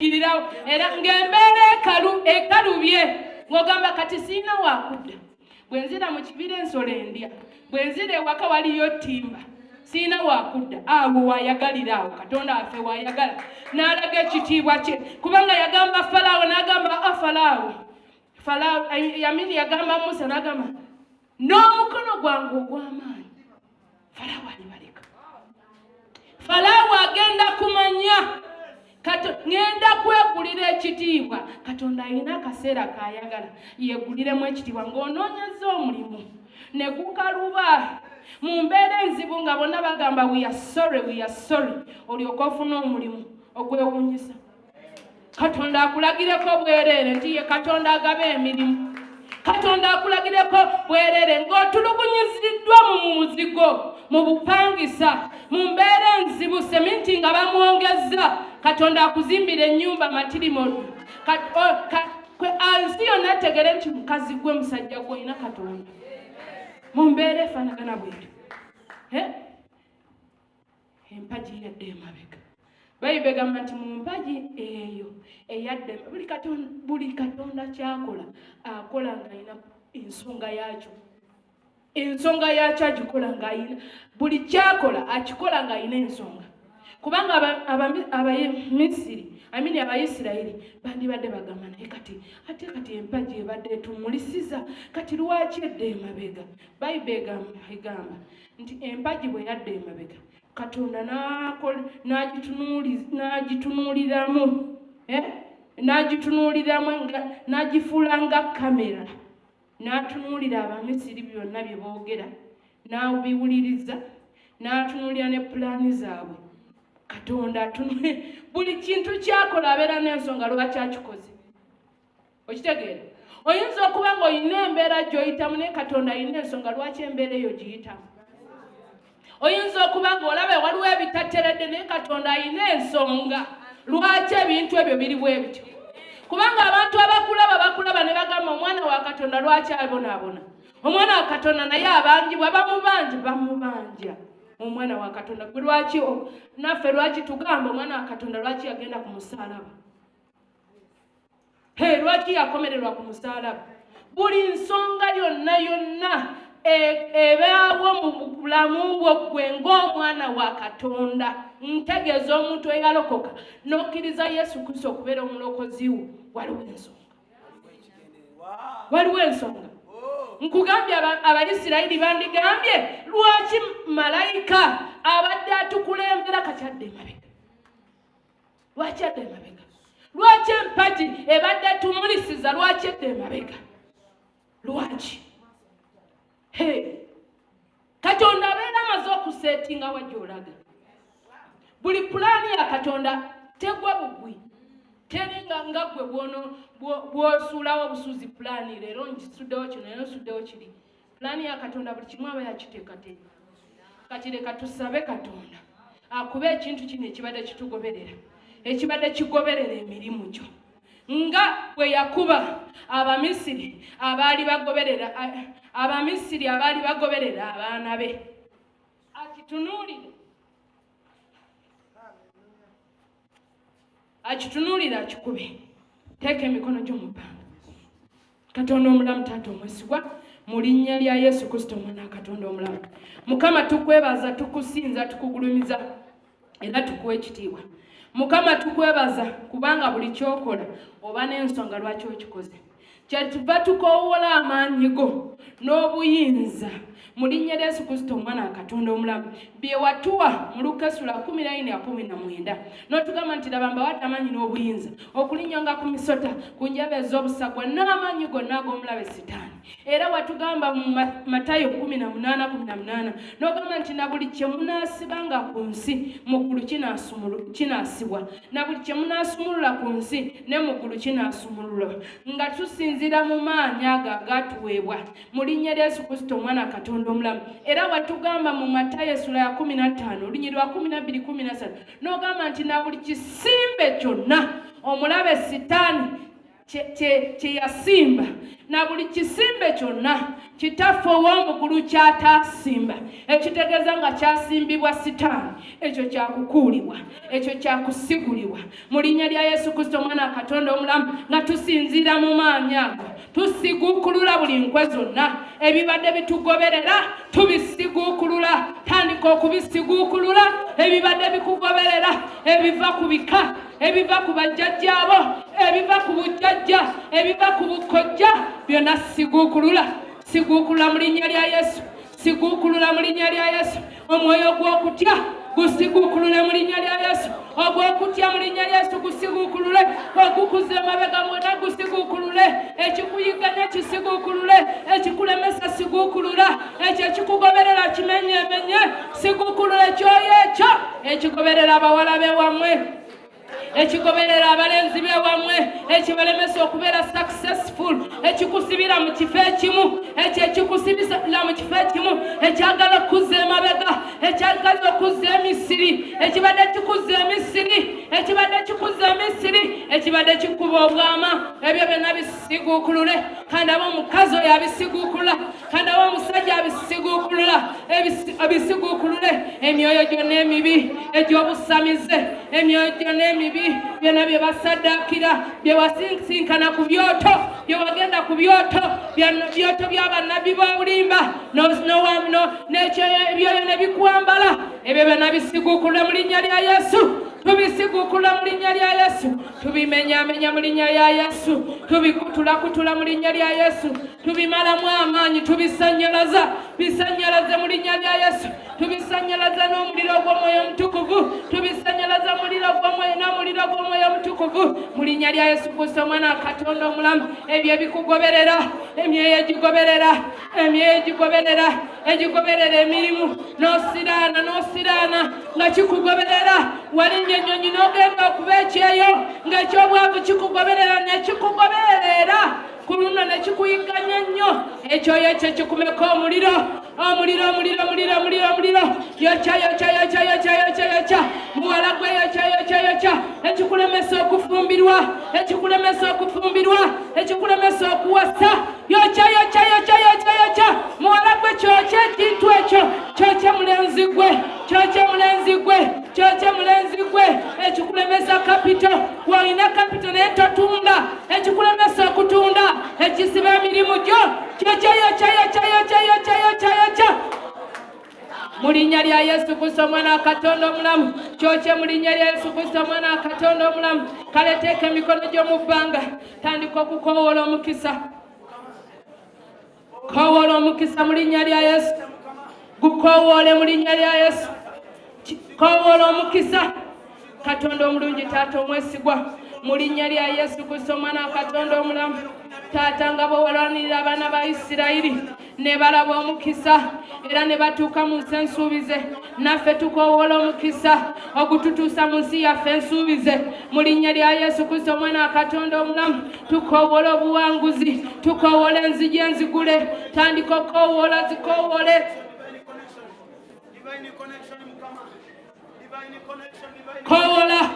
Kirirawo era ng'embeera ekalu ekalubye ng'ogamba kati sirina wakudda, bwe nzira mu kibira ensolo endya, bwe nzira ewaka waliyo ttimba, sirina wakudda. Awo wayagalira, awo Katonda waffe wayagala n'alaga ekitiibwa kye, kubanga yagamba Falaawo n'agamba a Falaawo, Falaawo yamini yagamba Musa n'agamba n'omukono gwange ogw'amaanyi Falaawo alibaleka. Falaawo agenda kumanya ŋŋenda kwegulira ekitiibwa. Katonda alina akaseera kayagala yeguliremu ekitiibwa. Ng'onoonyeza omulimu ne gukaluba mu mbeera enzibu, nga bonna bagamba, "We are sorry, we are sorry," olyoka ofuna omulimu ogwewuunyisa. Katonda akulagireko bwereere nti ye Katonda agaba emirimu. Katonda akulagireko bwereere ng'otulugunyiziddwa mu muzigo, mu bupangisa, mu mbeera enzibu, seminti nga bamwongezza. Katonda akuzimbira ennyumba matirimodu, nsi yonna etegere nti mukazi gwe, musajja gwe, olina Katonda. Mu mbeera efaanagana bwetyo, empagi yadde emabega. Bayibuli egamba nti mu mpagi eyo eyadde, buli Katonda kyakola akola ng'alina ensonga yaakyo. Ensonga yaakyo agikola ng'ayina, buli kyakola akikola ng'alina ensonga, kubanga Abamisiri, amini, Abayisirayiri bandibadde bagamba, "Naye kati ate kati empagi ebadde etumulisiza, kati lwaki edda emabega?" Bayibuli egamba nti empagi bwe yadda emabega, Katonda n'agitunuuliramu, eh? N'agitunuuliramu, n'agifuula nga kamera, n'atunuulira Abamisiri byonna bye boogera, n'abiwuliriza, n'atunuulira ne pulaani zaabwe. Katonda buli kintu kyakola abeera n'ensonga lwaki akikoze. Okitegeera? Oyinza okuba ng'olina embeera gy'oyitamu, naye Katonda alina ensonga lwaki embeera eyo giyitamu. Oyinza okuba ng'olaba waliwo ebitateredde, naye Katonda alina ensonga lwaki ebintu ebyo biri bwe bityo, kubanga abantu abakulaba bakulaba ne bagamba, "Omwana wa Katonda lwaki abonaabona? Omwana wa Katonda naye abanjibwa, bamubanja, bamubanja omwana wa Katonda." Gwe lwaki, naffe lwaki tugamba, "Omwana wa Katonda lwaki yagenda ku musaalaba? He, lwaki yakomererwa ku musaalaba?" Buli nsonga yonna yonna ebaawo mu bulamu bwo ggwe ng'omwana wa Katonda, ntegeeza omuntu eyalokoka n'okkiriza Yesu Kristo okubeera omulokozi wo, waliwo ensonga, waliwo ensonga. Nkugambye, Abayisirayiri bandigambye, "Lwaki malayika abadde atukulembera kati adda emabega? Lwaki adda emabega? Lwaki empagi ebadde etumulisiza, lwaki edda emabega? Lwaki?" He, Katonda abeera amaze okuseetinga wa gy'olaga. Buli pulaani ya Katonda tegwa bugwi, teringa nga gwe bw'osuulawo obusuuzi pulaani, leero nkisuddewo kino, leero nsuddewo kiri. Pulaani ya Katonda buli kimu aba yakiteekateeka. Kati leka tusabe Katonda akube ekintu kino ekibadde kitugoberera, ekibadde kigoberera emirimu gyo, nga bwe yakuba Abamisiri abaali bagoberera, Abamisiri abaali bagoberera abaana be. Akitunuulire, akitunuulire, akikube. Teeka emikono gyo mu bbanga. Katonda omulamu, Taata omwesigwa, mu linnya lya Yesu Kristo, omwana wa Katonda omulamu, Mukama, tukwebaza, tukusinza, tukugulumiza era tukuwa ekitiibwa. Mukama, tukwebaza kubanga buli kyokola oba n'ensonga lwaki okikoze. Kyetuva tukoowola amaanyi go n'obuyinza mu linnya lya Yesu Kristo, omwana wa Katonda omulamu, bye watuwa mu Luka essula 14:19, n'otugamba nti, "Laba, mbawadde amaanyi n'obuyinza okulinnyanga ku misota, ku njaba ez'obusagwa, n'amaanyi gonna ag'omulabe Sitaani." Era watugamba mu Matayo 18:18, n'ogamba nti, "Na buli kye munaasibanga ku nsi, mu ggulu kinaasibwa, na buli kye munaasumulula ku nsi, ne mu ggulu kinaasumululwa." Nga tusinziira mu maanyi ago agatuweebwa mu linnya lya Yesu Kristo, omwana wa Katonda omulamu, era watugamba mu Matayo essula ya 15 olunyiriri lwa 12 13, n'ogamba nti, "Na buli kisimbe kyonna omulabe Sitaani Kye yasimba, na buli kisimbe kyonna Kitaffe ow'omu ggulu ky'ataasimba, ekitegeeza nga kyasimbibwa Sitaani, ekyo kyakukuulibwa, ekyo kyakusigulibwa mu linnya lya Yesu Kristo Omwana wa Katonda omulamu. Nga tusinziira mu maanyi ago, tusiguukulula buli nkwe zonna, ebibadde bitugoberera tubisiguukulula. Tandika okubisiguukulula, ebibadde bikugoberera, ebiva ku bika, ebiva ku bajjajjaabo, ebiva ku bujjajja, ebiva ku bukkojja, byonna siguukulula, siguukulula mu linnya lya Yesu, siguukulula mu linnya lya Yesu. Omwoyo gw'okutya gusiguukulule mu linnya lya Yesu, ogw'okutya mu linnya lya Yesu gusiguukulule, ogukuza emabega mwena gusiguukulule, ekikuyiganya kisiguukulule, ekikulemesa siguukulula, ekyo ekikugoberera kimenyemenye, siguukulula ekyoyo ekyo ekigoberera abawala bewammwe, ekigoberera abalenzi bewammwe, ekibalemesa okubeera successful, ekikusibira mu kifo ekimu, ekyo ekikusibira mu kifo ekimu, ekyagala okuzza emabega, ekyagala okuzza emisiri, ekibadde kikuzza emisiri, ekibadde kikuzza emisiri, ekibadde kikuba obwama, ebyo byonna bisiguukulule. Kandi aba omukazi oyo abisiguukulula, kandi aba omusajja abisiguukulula, abisiguukulule emyoyo gyonna emibi egy'obusamize, emyoyo gyonna emibi, byonna bye basaddaakira, bye wasinsinkana ku byoto, bye wagenda ku byoto, byoto by'abannabbi b'obulimba, n'ebyoyo ne bikwambala, ebyo byonna bisiguukulule mu linnya lya Yesu. Tubisiguukulula mu linnya lya Yesu, tubimenyamenya mu linnya lya Yesu, tubikutulakutula mu linnya lya Yesu, tubimalamu amaanyi, tubisanyalaza, bisanyalaze mu linnya lya Yesu, tubisanyalaza n'omuliro gw'Omwoyo Omutukuvu, tubisanyalaza muliro gw'Omwoyo, n'omuliro gw'Omwoyo Omutukuvu mu linnya lya Yesu Kristo Omwana wa Katonda omulamu. Ebyo ebikugoberera, emyoyo egigoberera, emyoyo egigoberera, egigoberera emirimu, n'osiraana, n'osiraana nga kikugoberera, walinnya ennyonyi n'ogenda okuba ekyeyo ng'ekyobwavu kikugoberera, nekikugoberera era ku luno ne kikuyigganya nnyo, ekyoyo ekyo kikumeko omuliro, omuliro, omuliro, omuliro, omuliro, omuliro. Yokya, yokya, yokya, yokya, yokya, yokya, muwala gwe, yokya, yokya, yokya ekikulemesa okufumbirwa, ekikulemesa okufumbirwa, ekikulemesa okuwasa, yokya, yokya, yokya, yokya, yokya, muwala gwe, kyokya ekintu ekyo, kyokya mulenzi gwe, kyokya mulenzi gwe, kyokya mulenzi gwe, ekikulemesa kapito, wolina kapito naye totunda, ekikulemesa okutunda, ekisiba emirimu gyo, kyokya, yokya, yokya, yokya, yokya, yokya, yokya mu linnya lya Yesu Kristo Omwana wa Katonda omulamu. Kyokye mu linnya lya Yesu Kristo Omwana wa Katonda omulamu. Kale teeka emikono gyo mu bbanga, tandika okukoowoola omukisa, koowoola omukisa mu linnya lya Yesu, gukoowoole mu linnya lya Yesu, koowoola omukisa. Katonda omulungi, Taata omwesigwa, mu linnya lya Yesu Kristo Omwana wa Katonda omulamu, Taata, nga bwe walwanirira abaana ba Isirayiri ne balaba omukisa era ne batuuka mu nsi ensuubize, naffe tukoowoola omukisa ogututuusa mu nsi yaffe ensuubize mu linnya lya Yesu Kristo Omwana wa Katonda omulamu. Tukoowoola obuwanguzi, tukoowoola enzigi enzigule. Tandika okukoowoola, zikowoole. Kowola,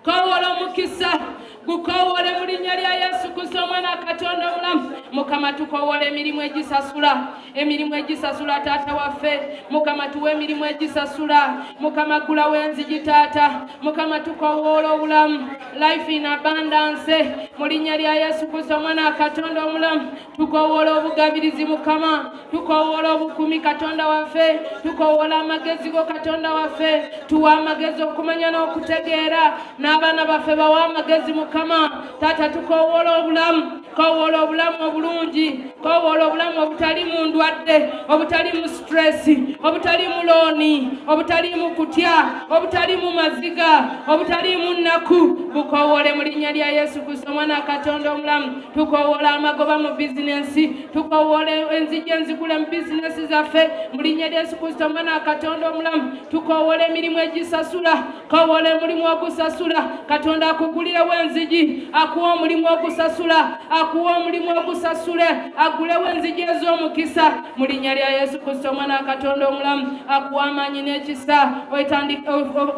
kowola omukisa, gukowoole mu linnya lya Yesu Kristo Omwana wa Katonda omulamu. Mukama, tukowola emirimu egisasula, emirimu egisasula. Taata waffe Mukama, tuwa emirimu egisasula. Mukama, ggulawo enzigi. Taata Mukama, tukowoola obulamu, life in abundance, mu linnya lya Yesu Kristo Omwana wa Katonda omulamu. Tukowoola obugabirizi, Mukama. Tukowoola obukumi, Katonda waffe. Tukowoola amagezi go, Katonda waffe. Tuwa amagezi okumanya n'okutegeera, n'abaana baffe bawa amagezi, Mukama. Taata, tukowoola obulamu, kowoola obulamu obulungi, kowoola obulamu obutali mu ndwadde, obutali mu stress, obutali mu loan, obutali mu kutya, obutali mu maziga, obutali mu nnaku. Bukowoole mu linnya lya Yesu Kristo Omwana wa Katonda omulamu. Tukowoola amagoba mu bizinensi, tukowoola enzigi enzigule mu bizinensi zaffe mu linnya lya Yesu Kristo Omwana wa Katonda omulamu. Tukowoola emirimu egisasula, kowoola omulimu ogusasula. Katonda akugulirewo enzigi, akuwa omulimu ogusasula. okusasula, akuwe omulimu ogusasule, aggulewo enzigi ez'omukisa mu linnya lya Yesu Kristo Omwana wa Katonda omulamu. Akuwe amaanyi n'ekisa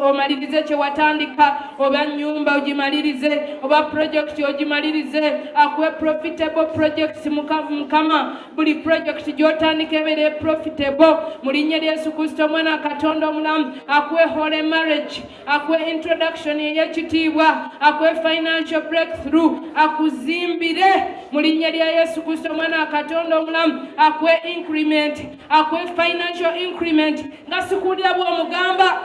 omalirize kye watandika, oba nnyumba ogimalirize, oba projekiti ogimalirize. Akuwe profitable projects. Mukama, buli projekiti gy'otandika ebeere profitable mu linnya lya Yesu Kristo Omwana wa Katonda omulamu. Akuwe holy marriage, akuwe introduction ey'ekitiibwa, akuwe financial breakthrough, akuzimbire mu linnya lya Yesu Kristo Omwana wa Katonda omulamu. Akuwe increment, akuwe financial increment nga sikuwulira bw'omugamba.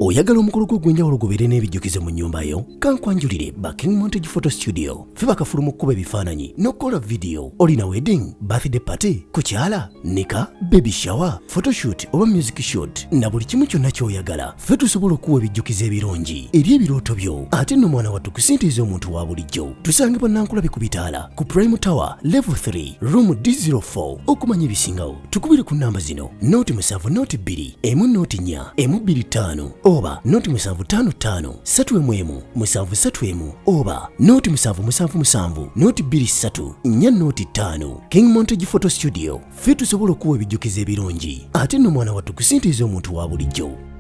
Oyagala omukolo gwo ogw'enjawulo gubeere n'ebijjukizo mu nnyumba yo? Kankwanjulire ba King Montage Photo Studio. Ffe bakafulu mu kkuba ebifaananyi n'okukola vidiyo. Olina wedding, birthday party, kukyala, nika, baby shower, photoshoot oba music shoot, na buli kimu kyonna ky'oyagala, ffe tusobola okuwa ebijjukizo ebirungi eri ebirooto byo. Ate nno mwana wattu, ku ssente ez'omuntu wa bulijjo. Tusangibwa Nankulabi ku bitaala ku Prime Tower, level 3, room D04. Okumanya ebisingawo, tukubire ku namba zino: 0 7 02 1 04 1 25 oba 0 7 5 5 3 1 1 7 3 1 oba 0 7 7 7 0 2 3 4 0 5. King Montage Photo Studio, ffe tusobola okuwa ebijjukizo ebirungi, ate nno mwana wattu, ku ssente ez'omuntu wa bulijjo.